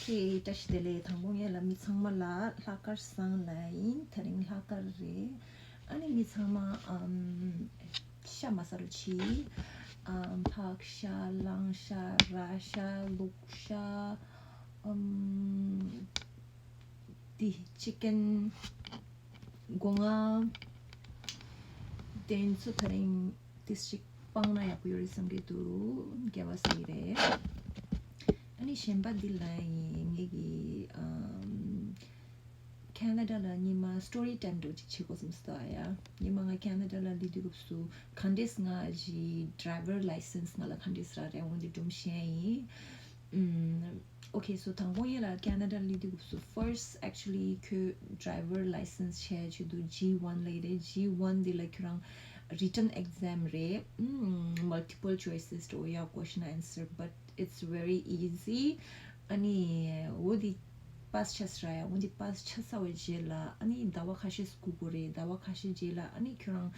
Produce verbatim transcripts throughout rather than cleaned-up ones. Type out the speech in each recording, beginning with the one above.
ཏེ་བཀྲ་ཤིས་བདེ་ལེགས། དང་པོ་ངེད་ལ་མི་ཚང་མ་ལ་ལྷག་དཀར་བཟང་ལ་ཡིན། དེ་རིང་ལྷག་དཀར་རེད། ཨ་ནི་མི་ཚང་མ་ཨམ་ཤ་མ་ཟ་རུ་ཆི། ཨམ་ཕག་ཤ་གླང་ཤ་ར་ཤ་ལུག་ཤ་ཨམ་ཏི་ཅི་ཀན་སྒོ་ང་དེ་ཚོ་དེ་རིང་ཏིས་ཅིག་སྤང་ན་ཡག་པོ་ཡོད་རེད་བསམ་གྱི་འདུག། དགེ་བ་ཟེར་གྱི་རེད། ཨ་ནི་གཞན་པ་འདི་ལ་ཡིན་ངེད་ཀྱི་ཨམ་ཁེ་ན་ཌ་ལ་ཉི་མ་སི་ཊོ་རི་ཊེལ་འདྲ་ཅིག་བྱེད་དགོས་བསམ་སོང་ཡ། ཉི་མ་ང་ཁེ་ན་ཌ་ལ་སླེབས་དུས་སྐབས་སུ་ག་འདྲས་ང་ཞི་ཌ་རའི་ཝར་ལའི་སེན་སི་ང་ལ་ག་འདྲས་རག་རེད་འོ་འདི་སྒྲུང་བཤད་ཡིན། ཨམ། Okay, so དང་པོ་ཡིན་ལ་ཁེ་ན་ཌ་སླེབས་དུས་སྐབས་སུ་first actually ཁྱོད་ཌ་རའི་ཝར་ལའི་སེན་སི་བྱས་བྱེད་དུས་ཇི་ཝན་ལབ་ཀྱི་རེད། ཇི་ཝན་འདི་ལ་ཁྱོད་རང་written exam རེད། ཨམ། multiple choices འགྲོ་ཡ། Question answer, but it's very easy. ཨ་ནི་འོ་འདི་པཱ་སི་ཆགས་ས་ར་ཡ། འོ་འདི་པཱ་སི་ཆགས་ཚར་བའི་རྗེས་ལ་ཨ་ནི་ཟླ་བ་ཁ་ཤས་སྒུག་དགོས་རེད། ཟླ་བ་ཁ་ཤས་རྗེས་ལ་ཨ་ནི་ཁྱོད་རང་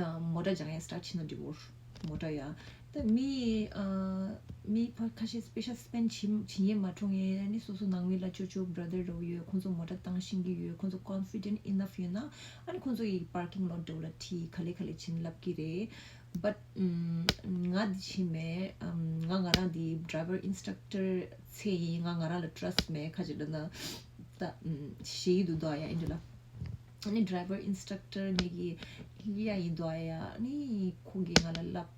ཨམ། མོ་ཊ་སྦྱང་ཡ་སི་ཊར་བྱེད་ན་འགྲིག་གོ། མོ་ཊ་ཡ། ད་མི་ཨ། མི་ཕ་ཁ་ཤས་པེ་ཤ་སི་པེན་ཌི་བྱེད་བྱེད་ཉན་མ་འགྲོ་ངེས་ནི་སོ་སོ་ནང་མི་ལ་ཅོ་ཅོ་བྷ་ར་དར་འདྲ་བོ་ཡོད། ཁོང་ཚོ་མོ་ཊ་བཏང་ཤེས་ཀྱི་ཡོད། ཁོང་ཚོ་confident enough ཡོད་ན་ཨ་ནི་ཁོང་ཚོ་ཡི་པར་ཀིང་ལོཊ་འདྲ་བོ་ལ་ཁྲིད་ག་ལེ་ག་ལེ་བྱེད་ལབ་ཀྱི་རེད། བཊ་ང་འདི་བྱེད་མེད། ང་ང་རང་འདི་ཌ་རའི་ཝར་ཨིན་སི་ཊྲག་ཊར་ཚད་ཡིན། ང་ང་རང་ལ་ཊྲ་སི་ཊི་མེད། ཁ་ཅིག་ལ་ན་ད་ཞེ་ཡི་འདུག་དོ་ཡ་ཨིན་འདྲ་ལ། ཨ་ནི་ཌ་རའི་ཝར་ཨིན་སི་ཊྲག་ཊར་ངེད་ཀྱི་ལི་ཡ་ཡིན་འདུག་ཨ་ཡ། ཨ་ནི་ཁོང་གིས་ང་ལ་ལབ་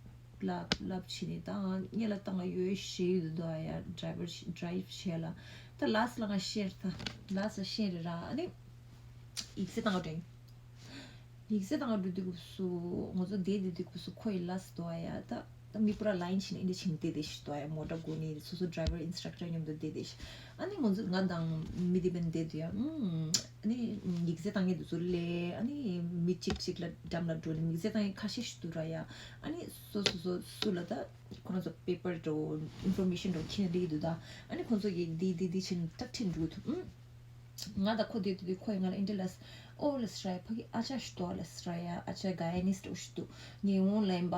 ལབ་ལབ་བྱས་ནས་ད་ངེད་ལ་བཏང་ཡོད་ཞེ་ཡི་འདུག་ཨ་ཡ། ཌ་རའི་ཝར་ཌ་རའིབ་བྱས་ལ་ད་ལ་སི་ལ་ང་ཤེར་ད་ལ་སི་ལ་ཤེར་རེད་ར། ཨ་ནི་ཡིག་ཚད་བཏང་དྲན། ཡིག་ཚད་བཏང་འགྲོ་དུས་སྐབས་སུ་ང་ཚོ་བསྡད་དེ་དུས་སྐབས་སུ་ཁོ་ཡི་ལ་སི་འདུག་ཨ་ཡ། ད་ད་མི་པུ་ར་ལའིན་བྱས་ནས་འདི་བྱས་ནས་བསྡད་དེ་ཞིག་འདུག་ཨ་ཡ། མོ་ཊ་སྒུག་ནས་སོ་སོ་ཌ་རའི་ཝར་ཨིན་སི་ཊྲག་ཊར་མཉམ་དུ་བསྡད་དེ་ཞིག། ཨ་ནི་ང་ཚོ་ང་དང་མི་དེ་བན་བསྡད་དུས་ཡ། ཨ་ནི་ཡིག་ཚད་བཏང་མཁན་དེ་ཚོ་སླེབས། ཨ་ནི་མི་གཅིག་གཅིག་ལ་འགྲམ་ལ་འགྲོ་ནས་ཡིག་ཚད་བཏང་མཁན་ཁ་ཤས་ཤིག་འདུག་ར་ཡ། ཨ་ནི་སོ་སོ་སོ་སུ་ལ་ད་ཁོ་རང་ཚོ་པེ་པར་འགྲོ་ཨིན་ཕོར་མེ་ཤན་འགྲོ་ཁྱེར་ནས་སླེབས་ཀྱི་འདུག་ད། ཨ་ནི་ཁོ་ཚོ་གིས་འདི་འདི་འདི་བྱས་ནས་ད་ཁྲིད་འགྲོ་གི་འདུག། ཨུམ། ང་དང་ཁོ་བསྡད་དུས་ཁོ་ཡིས་ང་ལ་ཨིན་དྲ་ལས། ཨོ་ལས་ར་ཡ། ཕ་གི་ཨ་ཅག་ཞིག་འདུག་ཨ་ལས་ར་ཡ། ཨ་ཅག་ག་ཡ་ནིས་ཊི་འོ་ཞིག་འདུག། ངས་འོང་ལན་པ།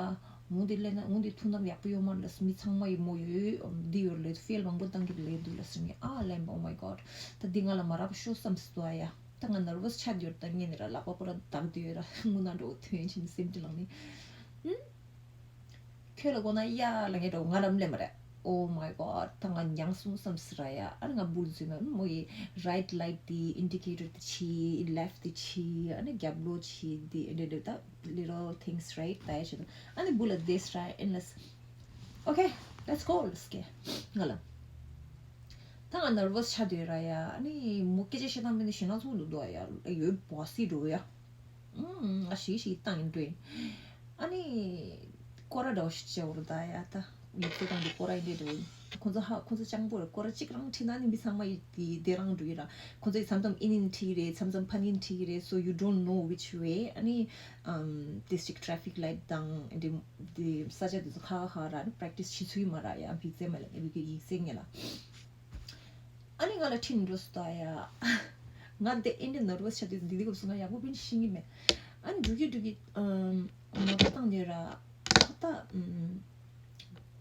འོང་དེ་ལས་ན་འོང་དེ་ཐུགས་ནམ་ཡག་པོ་ཡོད་མ་ལས། མི་ཚང་མ་ཡི་མོ་ཡོད་འདི་ཡོད་ལས་ཕེལ་མང་པོ་བཏང་གི་ལས་འདུག་ལས་ངས་ཨ་ལན་པ། Oh my God. ད་འདི་ང་ལ་མ་རག་པ་ཤོ་བསམ་སི་འདུག་ཨ་ཡ། ད་ང་ནར་ཝས་ཆགས་དུས་ད་ངས་ནི་ར་ལག་པ་པོ་ར་བདག་དུས་ར་ངུ་ན་འགྲོ་དོན་ཆེན་སེམས་ཀྱི་ལང་ནི། ཨུམ། ཁྱོད་ལ་གོ་ན་ཡ་ལ་ངས་འགྲོ་ང་རམ་ལེ་མ་རེད། Oh my God. ད་ང་མྱང་སོང་བསམ་སི་ར་ཡ། ཨ་ང་འབུལ་ཟུས་མ་མོ་ཡི་རའིཊ་ལའིཊ་དེ་ཨིན་ཌི་ཀེ་ཊར་དེ་ཆི་ལེཕ་དེ་ཆི་ཨ་ནི་རྒྱབ་ལོགས་ཆི་དེ་ཨེ་འདྲ་འདྲ་ད་little things right ད་ཡ་ཆི་ད་ཨ་ནི་འབུལ་ལ་དེས་ར་ཨིན་ལས། Okay, let's go. ལས་ཀེ་ང་ལ། ད་ང་ནར་ཝས་ཆགས་དུས་ར་ཡ། ཨ་ནི་མོ་སྐད་ཆ་བཤད་སྟངས་མིན་ན་ཞེ་ནག་ཚོགས་འདུག་འདུག་ཡ། ཡོད་བོ་སི་འགྲོ་ཡ། ཨུམ། ང་ཞིག་ཞིག་བཏང་ཡིན་འགྲོ་ཡིན། ཨ་ནི་སྐོར་ར་འདྲ་བོ་ཞིག་བྱེད་འོར་ད་ཡ། ད་ཡིག་ཚད་དང་དེ་སྐོར་ར་ཡིན་འདྲ་འགྲོ་ཡིན། ཁོང་ཚོ་ཧ་ཁོང་ཚོ་སྤྱང་པོ་རེད། སྐོར་ར་གཅིག་རང་ཁྲིད་ན་ནི་མི་ཚང་མ་ཡི་དེ་དེ་རང་འགྲོ་ཡི་ར། ཁོང་ཚོ་ཡི་མཚམས་མཚམས་ཨིན་ཨིན་ཁྲིད་ཀྱི་རེད། མཚམས་མཚམས་ཕན་ཨིན་ཁྲིད་ཀྱི་རེད། So you don't know which way. ཨ་ནི་ཨམ་དེ་ཞིག་ཊ་རེ་ཕིག་ལའིཊ་དང་དེ་དེ་ས་ཆ་དེ་ཚོ་ཁ་ཁ་ཁ་ར་ཨ་ནི་པེ་རེག་ཊི་སི་བྱེད་ཚུལ་ཡིན་མ་ར་ཡ། ཡིག་ཚད་མ་ལ་ཡིག་ཚད་ངེས་ལ། ཨ་ནི་ང་ལ་ཁྲིད་འགྲོ་སོང་ད་ཡ། ང་དེ་ཨེ་འདྲ་ནར་ཝས་ཆགས་དུས་འདི་འདི་སྐབས་སུ་ང་ཡག་པོ་བིན་ཤེས་ཀྱི་མེད། ཨ་ནི་འགྲོ་གི་འགྲོ་གི་ཨམ་མོ་ཊ་བཏང་ནས་ར་ད་ད་ཨམ་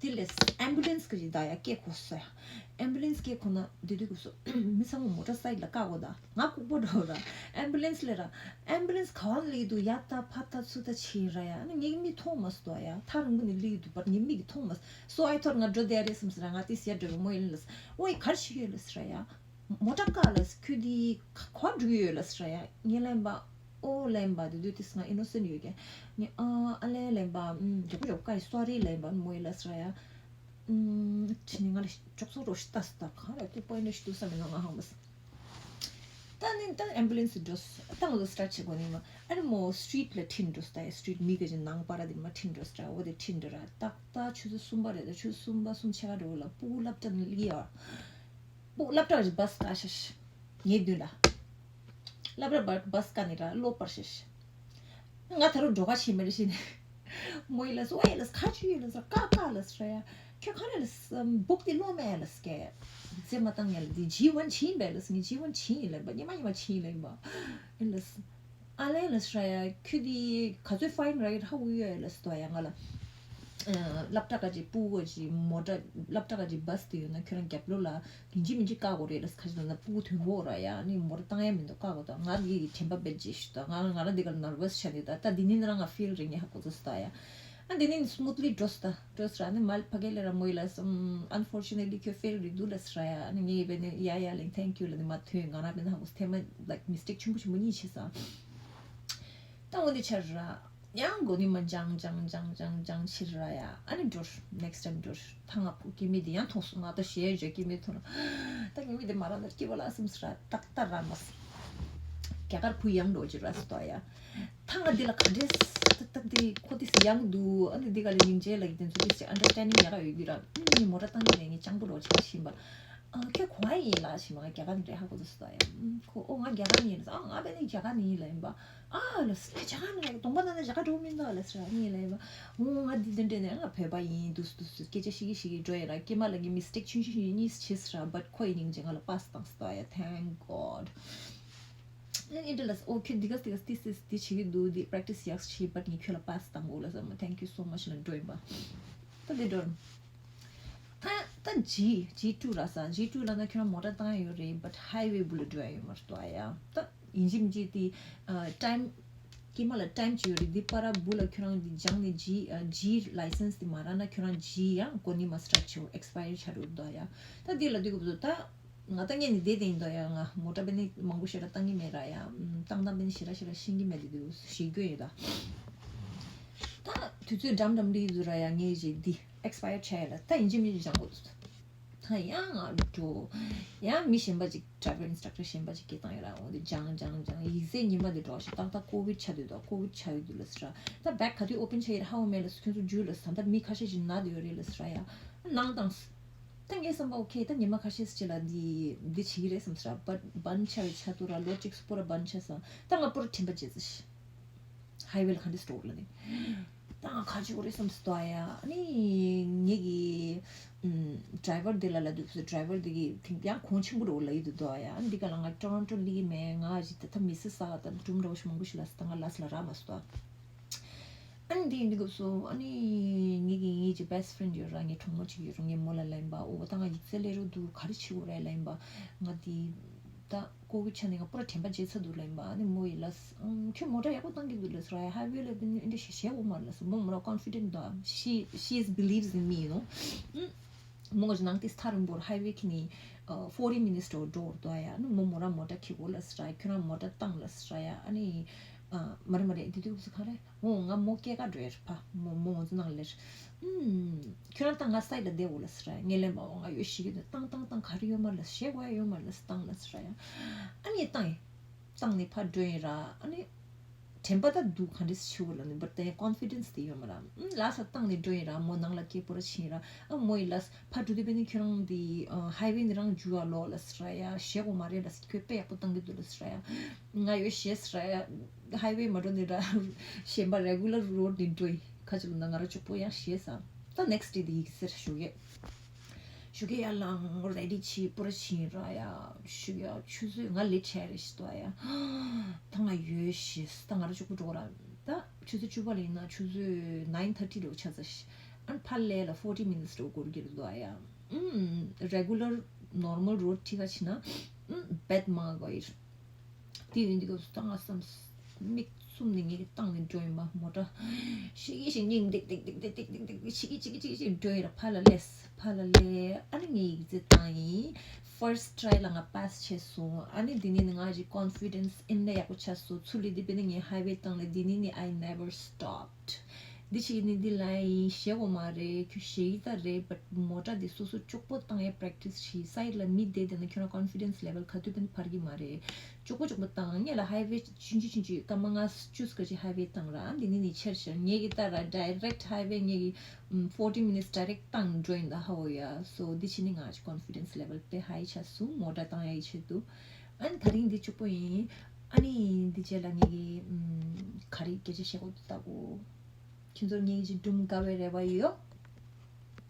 དེ་ལས་ཨེམ་བུ་ལེན་སི་གི་ད་ཡ་སྐད་གོ་སོང་ཡ། ཨེམ་བུ་ལེན་སི་སྐད་གོ་ན་འདི་འདི་སྐབས་སུ་མི་ཚང་མ་མོ་ཊར་སའི་ཀལ་ལ་བཀག་གོ་ད། ང་ལྐུགས་པ་འགྲོ་ར། ཨེམ་བུ་ལེན་སི་ལས་ར། ཨེམ་བུ་ལེན་སི་ག་བ་ལ་སླེབས་འདུག་ཡ། ད་ཕ་ད་ཚུ་ད་ཕྱིན་ར་ཡ། ཨ་ནི་ངའི་མིག་མཐོང་མ་སོང་ད་ཡ། ཐག་རིང་པོ་ནས་སླེབས་འདུག་པར་ངའི་མིག་གིས་མཐོང་མ་སོང་། So I thought ང་འགྲོ་བསྡད་རེད་བསམ་ཟེར་ར། ང་དེ་ཟེར་འགྲོ་རུ་མོ་ཡིན་ལ། ཨོའི་གར་ཞིག་ཡོད་ལ་ཟེར་ར་ཡ། མོ་ཊ་བཀག་ལ་ཟེར། ཁྱོད་དེ་ག་བ་འགྲོ་གི་ཡོད་ལ་ཟེར་ར་ཡ། ངས་ལན་པ། ཨོ་ལན་པ་དེ་དུས་དེ་ང་ཨི་ནོ་སེན་ཡོད་ཀྱང་། ངས་ཨ་ཨ་ལན་ལན་པ་ཨུམ་མགྱོགས་པོ་མགྱོགས་པོ་བཀག་ཡི་སོ་རི་ལན་པ་མོ་ཡིན་ལ་ཟེར་ར་ཡ། ཨུམ་ཕྱིན་ནས་ང་ལ་ཅོག་ཙོག་རོ་ཞིག་ལྟ་སོང་ད། ག་རེ་ལྐུགས་པ་ཡིན་ནོ་ཞིག་འདུག་བསམ་མེད་ན་ང་ཧང་བ་སོང་། ད་ནི་ད་ཨེམ་བུ་ལེན་སི་འགྲོ་སོང་། ད་ང་ཚོ་སི་ཊར་ཊི་བྱེད་དགོས་ནི་མ། ཨ་ནི་མོ་སི་ཊི་རིཊ་ལ་ཁྲིད་འགྲོ་སོང་། ད་ཡ་སི་ཊི་རིཊ་མི་ག་ཅིག་ནང་པ་ར་དེ་མ་ཁྲིད་འགྲོ་སོང་། འོ་དེ་ཁྲིད་འགྲོ་ར་ཏག་ཏག་ཆུ་ཚོད་གསུམ་པ་རེད། ད་ཆུ་ཚོད་གསུམ་པ་གསུམ་ཕྱེད་ཀ་འགྲོ་ལ་སྤུ་གུ་སློབ་གྲྭ་ནས་སླེབས་ཡ། སྤུ་གུ་སློབ་གྲྭ་ག་ཅིག་བྷ་སི་བཀག་ཤག་ཤག་ངའི་མདུན་ལ། སློབ་གྲྭ་བྷ་སི་བཀག་ནི་ར་གློ་བུར་ཤག་ཤག་ང་ད་རུང་འགྲོ་ཁ་ཕྱིན་མེད་རེ་བྱས་ནས། མོ་ཡིས་ལབ་སོང་། ཨོའི་ལབ་སོང་། ག་ཅི་ཡོད་ལབ་སོང་། ཀ་ཀ་ལབ་སོང་ར་ཡ། ཁྱོད་ག་རེ་ལབ་སོང་། བུག་དེ་ཀློག་མེད་ལབ་སོང་། ཟེར་མ་བཏང་ཡ་ལ་དེ་ཇི་ཝན་ཕྱིན་པས་ལབ་སོང་། ངས་ཇི་ཝན་ཕྱིན་ཡིན་ལབ་པ། ཉི་མ་ཉི་མ་ཕྱིན་ཡིན་ལབ་པ། ཨེ་ལབ་སོང་། ཨ་ལན་ལབ་སོང་ར་ཡ། ཁྱོད་དེ་ག་ཚོད་ཕ་ཡིན་རག་གི་ཧ་གོ་ཡོད་ལབ་སོང་ཡ་ང་ལ། སློབ་གྲྭ་ག་ཅིག་སྤུ་གུ་ག་ཅིག་མོ་ཊ་སློབ་གྲྭ་ག་ཅིག་བྷ་སི་དེ་ཡོད་ན་ཁྱོད་རང་རྒྱབ་ལོགས་ལ་ཡིན་གཅིག་མིན་གཅིག་བཀག་དགོས་རེད་ལ། ཁ་ཅིག་ད་ལྟ་སྤུ་གུ་ཐོན་གོ་ར་ཡ་ནི་མོ་ཊ་བཏང་ཡ་མི་འདུག་བཀག་དགོས། ད་ང་གི་དྲན་པ་དཔེ་ཇེ་ཞུ་ད་ང་ང་རང་འདི་ག་ནར་ཝས་ཆགས་འདུག་ད་ད་འདི་ནི་རང་ང་ཕིལ་རེད། ངས་ཧ་གོ་ཚོད་ད་ཡ། ཨ་འདི་ནི་སྨུ་ཐ་ལི་འགྲོ་སོང་ད་འགྲོ་སོང་ར་ནི་མལ་ཕ་གི་ལ་ར་མོ་ཡི་ལ་སམ་unfortunately ཁྱོད་ཕིལ་རེད་འདུག་ལ་སོང་ར་ཡ། ཨ་ནི་ངས་བས་ནི་ཡ་ཡ་ལེན་thank you ལ་ནི་མ་ཐོན། ང་རང་བས་ནི་ཧ་གོ་ཐེ་མ་like mistake ཆེན་པོ་ཆེན་པོ་གཉིས་བྱས་སོང་། ད་འོ་འདི་ཆར་ར། ཡང་མགོ་ནི་མ་འཇང་འཇང་འཇང་འཇང་འཇང་ཕྱིར་ར་ཡ། ཨ་ནི་འགྲོ་next time འགྲོ། ད་ང་ཕུ་སྐྱེ་དམན་དེ་ཡང་མཐོང་སོང་། ང་ད་ཞེ་ཡོད་སྐྱེ་དམན་མཐོང་ན། ད་སྐྱེ་དམན་དེ་མ་ར་ན་སྐྱེ་བ་ལ་སེམས་སུ་ར་ཏག་ཏག་ར་མ་སོང་། རྒྱ་གར་བུ་ཡང་འགྲོ་ཅི་ར་སོ་ཡ། ད་ང་འདི་ལ་ག་འདྲས་ཏག་ཏག་འདི་ཁོ་དེ་སི་ཡང་འདུག་ཨ་ནི་འདི་ག་ལ་སྙིང་རྗེ་ལ་ཡི་དེ་ཚོ་དེ་སི་understanding ཡག་ག་ཡོད་ཀྱི་ར། ཨ་ནི་མོ་ཊ་བཏང་གི་རེད། ངས་སྤྱང་པོ་འགྲོ་ཆགས་བཞིན་པ། ཨ་ཁྱོད་གོ་བ་ཡིན་ལ་ཞིག་མ་རྒྱ་གར་ནས་རེད་ཧ་གོ་ཚོད་ཡ། ཁོ་ཨོ་ང་རྒྱ་གར་ནས་ཡིན་ལ། ཨ་ང་བས་ནི་རྒྱ་གར་ནས་ཡིན་ལ་ཡིན་པ། ཨ་ལ་སི་ཁྱོད་རྒྱ་གར་ནས་རེད། གདོང་པ་ན་ན་རྒྱ་གར་འགྲོ་མིན་ད་ལ་སི་ར་ངས་ལ་ཡིན་པ། ཨོ་ང་འདི་འདི་འདྲས་ནས་ང་བོད་པ་ཡིན་འདུག་འདུག་སྐད་ཆ་ཤིག་གི་ཤིག་གི་འགྲོ་ཡིན་ར། སྐྱེས་མ་ལ་ངས་mistake ཆུང་ཆུང་ཆུང་གཉིས་བྱས་སི་ར། but ཁོ་ཡི་སྙིང་རྗེ་ང་ལ་pass བཏང་སི་ད་ཡ། thank god། ཨིན་ཏི་ལ་ཨོ་ཁྱོད་འདི་ག་འདི་ག་ཏི་སི་འདི་བྱེད་ཀྱི་འདུག་འདི་practice ཡག་བྱེད་but ངས་ཁྱོད་ལ་pass བཏང་དགོས་ལ་ཟེར་མ། thank you so much ལ་འགྲོ་ཡིན་པ། ད་འདི་འགྲོ། ད་ད་G G two ར་ས། G two ལ་ན་ཁྱོད་རང་མོ་ཊ་བཏང་ཡ་ཡོད་རེད། but highway བུ་ལ་འགྲོ་ཡ་ཡོད་མ་རེད་ད་ཡ། ད་ཡིན་གཅིག་མིན་གཅིག་དེ་time སྐྱེས་མ་ལ་time ཅིག་ཡོད་རེད། འདི་པ་ར་བུ་ལ་ཁྱོད་རང་འདི་སྦྱངས་ནས་G G license དེ་མ་རག་ན་ཁྱོད་རང་G ཡང་གོ་ནི་མ་start བྱེད་expire ཆགས་འགྲོ་ད་ཡ། ད་འདི་ལ་འདི་གོ་ད། ང་ད་ངས་ནི་བསྡད་དེ་ཡིན་དོ་ཡ། ང་མོ་ཊ་བས་ནི་མང་པོ་ཞེ་དྲག་བཏང་གི་མེད་ར་ཡ། བཏང་བཏང་བས་ནི་ཞེ་དྲག་ཞེ་དྲག་ཤེས་ཀྱི་མེད་དེ་འདུག་ཞེས་སྐྱོན་ཡོད་ད། ད་དུས་ཚོད་འགྲམ་འགྲམ་འདི་ཡིན་དུ་ར་ཡ། ངས་ཞེས་འདི་expire ཆགས་ཡ་ལ་ད་ཡིན་གཅིག་མིན་གཅིག་སྦྱང་དགོས་འདུག་ད་ཡང་ང་འགྲོ་ཡང་མི་གཞན་པ་ཅིག driver instructor གཞན་པ་ཅིག་སྐད་བཏང་ཡོད་ར། འོ་དེ་སྦྱང་སྦྱང་སྦྱང་ཡིག་ཚད་ཉི་མ་དེ་འགྲོ་ཞིག་ཏག་ཏག་COVID ཆགས་དུས་དོ། COVID ཆགས་ཡོད་དུས་ལ་ཟེར་ར། ད་bag ག་དུས་open ཆགས་ཡོད་ར་ཧ་འོ་མེད་ལ་ཁྱོད་ཚོ་འཇུ་ལ་ཟེར། ད་མི་ཁ་ཤས་ཤིག་ན་དུ་ཡོད་རེད་ལ་ཟེར་ར་ཡ། ནང་དང་། ད་ངས་བསམ་པ་okay ད་ཉི་མ་ཁ་ཤས་ཤིག་ལ་འདི་འདི་བྱེད་ཀྱི་རེད་བསམ་ཟེར་ར། but བན་ཆ་བའི་ཆ་དུ་ར་ལོ་གཅིག་སུ་པོ་ར་བན་ཆ་སང་ད་ང་པོ་ར་དྲན་པ་བརྗེད་ཚར་ཤག highway ལ་ག་འདྲ་སྟོར་ལ་ནི། ད་ང་ཁ་ཆུ་གོ་རེད་བསམ་ཟེར་ཏོ་ཡ། ཨ་ནི་ངེད་ཀྱི་driver དེ་ལ་ལ་འདུག་ཟེར། driver དེ་གི་ཐེངས་ཡང་གོང་ཆེན་པོ་རེད་ལ་ཡི་འདུག་ཏོ་ཡ། ཨ་ནི་འདི་ག་ལ་ང་Toronto སླེབས་མེད། ང་ཞིག་ད་ད་མི་སི་ས་ག་ད་གྲུམ་འདྲ་བོ་ཞིག་མང་པོ་ཞིག་ལ་ཟེར། ད་ང་ལ་སི་ལ་ར་མ་ཟེར་ཏོ། ཨ་ནི་འདི་ཡིན་དུས་སྐབས་སུ་ཨ་ནི་ངེད་ཀྱི་ངེད་ཀྱི་best friend ཡོད་ར། ངའི་གྲོགས་མོ་གཅིག་ཡོད་ར། ངའི་མོ་ལ་ལན་པ་འོ་ད་ང་ཡིག་ཚད་ལས་རོ་འདུག་ག་རེ་བྱེད་དགོས་རེད་ལན་པ། ང་འདི་ད་COVID ཆ་ནས་ང་པོ་ར་དྲན་པ་བརྗེད་ཚར་འདུག་ལན་པ། ཨ་ནི་མོ་ཡི་ལ་ཁྱོད་མོ་ཊ་ཡག་པོ་བཏང་གི་འདུག་ལ་ཟེར་ར། highway ལ་འདི་འདྲ་ཞིག་བྱེད་དགོས་མ་རེད་ལ་ཟེར། མོ་མོ་ར་confident འདུག she she is believes in me you know། མོ་ང་ཚོ་ནང་དེ་ཐག་རིང་པོར་highway ཁྱེར་ནས་forty minutes འགྲོ་འགྲོ་འདུག་ཡ། ཨ་ནི་མོ་མོ་ར་མོ་ཊ་ཁྱེར་དགོས་ལ་ཟེར་ར། ཁྱོད་རང་མོ་ཊ་བཏང་ལ་ཟེར་ར་ཡ། ཨ་ནི་མ་རེད་མ་རེད་འདི་དུས་སུ་ག་རེ། འོ་ང་མོ་སྐྱེལ་ག་འགྲོ་ཡ་རེད་ཕ། མོ་མོ་ང་ཚོ་ནང་ལ་ཨུམ། ཁྱོད་རང་ད་ང་side ལ་བསྡད་འོ་ལ་ཟེར་ར། ངས་ལན་པ་འོ་ང་ཡོད་ཤི་གི་འདུག་བཏང་བཏང་བཏང་ག་རེ་ཡོད་མ་ལ་ཞེ་གོ་ཡ་ཡོད་མ་ལ་བཏང་ལ་ཟེར་ར་ཡ། ཨ་ནི་བཏང་ཡིན། བཏང་ནས་ཕར་འགྲོ་ཡིན་ར། ཨ་ནི་དྲན་པ་ད་འདུག་ག་འདྲས་ཆེ་བོ་ལ་ནི་བར་དེ་confidence དེ་ཡོད་མ་ར། ཨུམ་ལ་ས་བཏང་ནས་འགྲོ་ཡིན་ར། མོ་ནང་ལ་སྐད་པོ་ར་ཕྱིན་ར། ཨ་མོ་ཡི་ལ་ཕར་འགྲོ་དུས་པས་ནི་ཁྱོད་རང་འདི་highway ནི་རང་འཇུ་བ་ལོ་ལ་ཟེར་ར་ཡ། ཞེ་གོ་མ་རེད་ལ་ཁྱོད་དཔེ་ཡག་པོ་བཏང་གི་འདུག་ལ་ཟེར་ར་ཡ། ང་ཡོད་ཞེས་ཟེར་ར་ཡ། highway མ་འགྲོ་ནི་ར་གཞན་པ་regular road ནི་འགྲོ་ཡི། ཁ་ཅིག་ལ་ན་ང་ར་གཅིག་པོ་ཡང་ཞེས་ས། ད་next day དེ་ཡིག་ཟེར་ཞུ་གེ། ཞུ་གེ་ཡ་ལང་ready ཆི་པོ་ར་ཕྱིན་ར་ཡ། ཞུ་ཡ་ཆུ་ཚོད་ང་late ཆ་རེ་ཞིག་ཏོ་ཡ། ད་ང་ཡོད་ཞེས་ད་ང་ར་གཅིག་པོ་འགྲོ་ར། ད་ཆུ་ཚོད་བཅུ་པ་ལ་ཡིན་ན་ཆུ་ཚོད nine thirty འགྲོ་ཆ་ཚ་ཞིག་ཨན་ཕ་ལེ་ལ་forty minutes འགྲོ་སྐོར་གྱི་རེད་ཏོ་ཡ། ཨུམ་regular normal road ཁྲི་ཁ་ཕྱིན་ན་ཨུམ་བེད་མ་གོ་ཡིར། དེ་ཡིན་དུས་སྐབས་སུ་ད་ང་བསམ། མིག་བཙུམ་ནས་ངས་བཏང་ནས་འགྲོ་ཡིན་པ་མོ་ཊ། ཤི་གི་ཤི་སྙིང་ཏིག་ཏིག་ཏིག་ཏིག་ཏིག་ཏིག་ཏིག་ཤི་གི་ཤི་གི་ཤི་གི་ཤི་འགྲོ་ཡིན་ར། ཕ་ལ་ལས་ཕ་ལ་ལས་ཨ་ནི་ངས་ཡིག་ཚད་བཏང་ཡིན། first try ལ་ང་pass བྱས་སོང་། ཨ་ནི་འདི་ནས་ནི་ང་གི་confidence ཨིན་ན་ཡག་པོ་ཆགས་སོང་། ཚུར་ལས་འདི་པས་ནི་ངས་highway བཏང་ལས་འདི་ནས་ནི་I never stopped། འདི་ཞིག་ནི་འདི་ལ་ཡིན་ཞེ་གོ་མ་རེད། ཁྱོད་ཞེ་གི་ད་རེད། but མོ་ཊ་འདི་སོ་སོ་གཅིག་པོ་བཏང་ཡ་practice བྱེད། side ལ་མི་བསྡད་བསྡད་ན་ཁྱོད་རང་confidence level ག་དུས་བས་འཕར་གི་མ་རེད། གཅིག་པོ་གཅིག་པོ་བཏང་། ངས་ལ་highway ཆུང་ཆུང་ཆུང་ཆུང་སྐར་མ་ལྔ་བཅུ་ཙམ་ཅིག་highway བཏང་ར། འདི་ནི་ནི་ཆེར་ཆེར་ངས་གི་ད་ར་direct highway ངས་གི་forty minutes direct བཏང་འགྲོ་ཡིན་ད་ཧ་འོ་ཡ། so འདི་ཕྱི་ནི་ང་confidence level དཔེ་high ཆགས་སོང་མོ་ཊ་བཏང་ཡ་ཡི་ཆེད་དུ། ཨ་ནི་ད་རིང་འདི་གཅིག་པོ་ཡིན། ཨ་ནི་འདི་རྗེས་ལ་ངས་གི་ག་རེ་སྐད་ཆ་བཤད་དགོས་འདུག་ལྟ་གོ། ཁྱེད་ཚོར་ངས་ཀྱི་སྒྲུང་དགའ་བའི་རེ་བ་ཡོད།